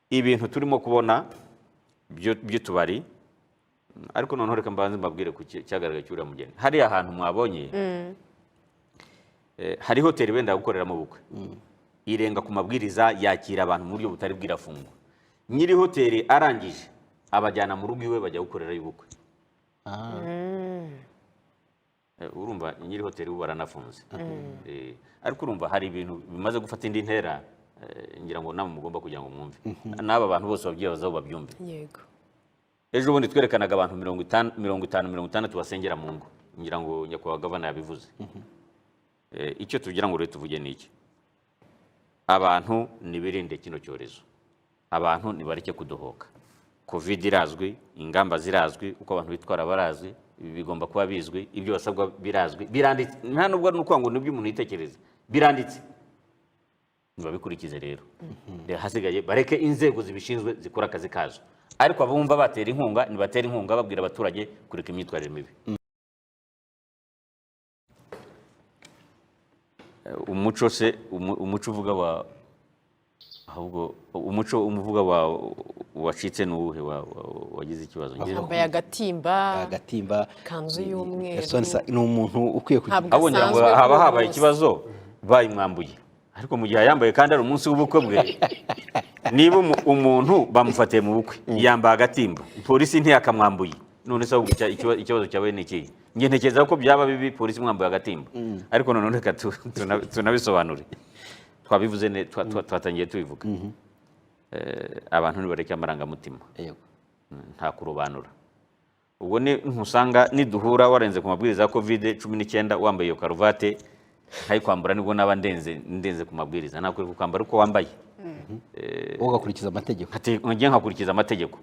Ibintu turimo kubona by'utubari, ariko noneho reka mbanze mbabwire ku cyagaragaye cy'uriya mugeni. Hariya hantu mwabonye, hari hoteli wenda gukoreramo ubukwe, irenga ku mabwiriza, yakira abantu mu buryo butari bwirafungwa. Nyiri hoteli arangije abajyana mu rugo iwe, bajya gukorerayo ubukwe. Urumva nyiri hoteli ubu baranafunze. Ariko urumva hari ibintu bimaze gufata indi ntera, ngira ngo namwe mugomba kugira ngo mwumve, n'aba bantu bose babyibazaho babyumve. Ejo bundi twerekanaga abantu 50, 50, 60 basengera mu ngo. Ngira ngo nyakubahwa gavana yabivuze. Icyo tugira ngo rero tuvuge ni iki: abantu nibirinde kino cyorezo, abantu nibareke kudohoka. Covid irazwi, ingamba zirazwi, uko abantu bitwara barazwi, ibi bigomba kuba bizwi, ibyo basabwa birazwi, biranditse. Nta nubwo ari ukuvuga ngo nibyo umuntu yitekereza, biranditse, ntibabikurikize rero. Rero hasigaye bareke inzego zibishinzwe zikora akazi kazo, ariko abumva batera inkunga nibatera inkunga, babwira abaturage kureka imyitwarire mibi. Umuco se, umuco uvuga wa, ahubwo umuco umuvuga wa wacitse ni uwuhe wagize ikibazo? Yambaye agatimba. Agatimba. Ikanzu y'umweru. Gaston ni umuntu ukwiye kugira Ntabwo Ahubwo ngira ngo asanzwe haba kuri habaye bose. ikibazo bayimwambuye, ariko mu gihe yambaye kandi ari umunsi w'ubukwe bwe, niba umuntu bamufatiye mu bukwe yambaye agatimba, polisi ntiyakamwambuye, none se ahubwo ikibazo cyabaye ni ikihe? Njye ntekereza ko byaba bibi polisi imwambuye agatimba. Ariko noneho reka tunabisobanure. Twabivuze twatangiye tubivuga. Abantu nibareke amarangamutima. Nta kurobanura. Ubwo ni ntusanga niduhura warenze ku mabwiriza ya Covid-19 wambaye iyo karuvate ntayikwambura, nibwo naba ndenze ku mabwiriza. Nakwiye kukwambara uko wambaye. Wowe ugakurikiza amategeko. Njye nkakurikiza amategeko.